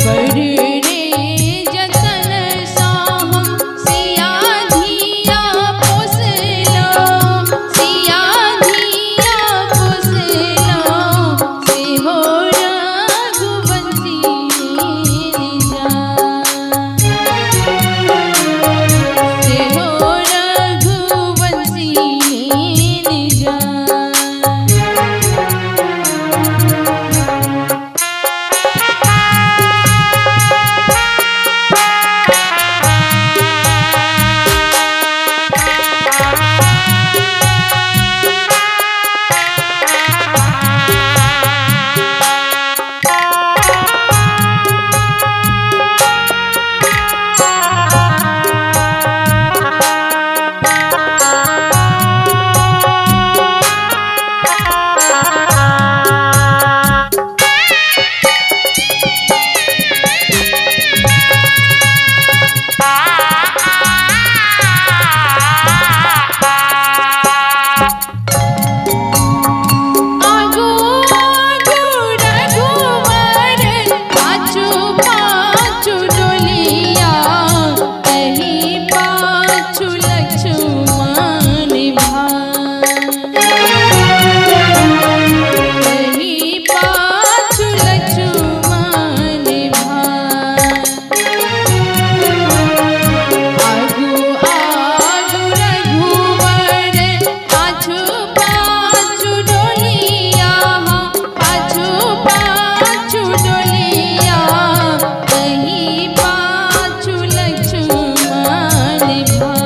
बड़ रे जतन सा हम सिया धिया पोसलौं, सिया धिया पोसलौं, से हो रघुवंशी जा, से हो रघुवंशी जा। आगू आगू रघुवर पाछू पाछू डोलिया, तही पाछू लक्ष्मण भाई, तही पाछू लक्ष्मण भाई। आगू आगू रघुवर पाछू पाछू डोलिया, पाछू पाछू डोलिया, तही पाछू लक्ष्मण भाई,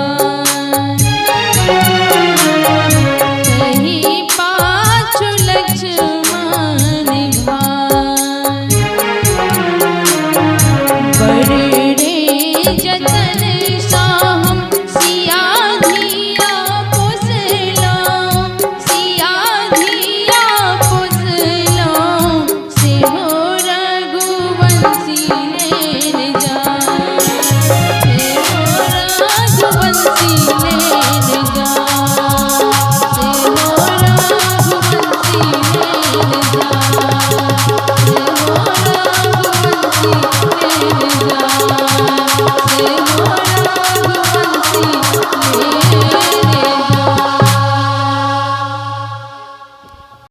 तही पाछू लक्ष्मण भाई। बड़ रे जतन सा हम सिया धिया पोसलौं, सिया धिया पोसलौं, से हो रघुवंशी लेन जा, से हो रघुवंशी।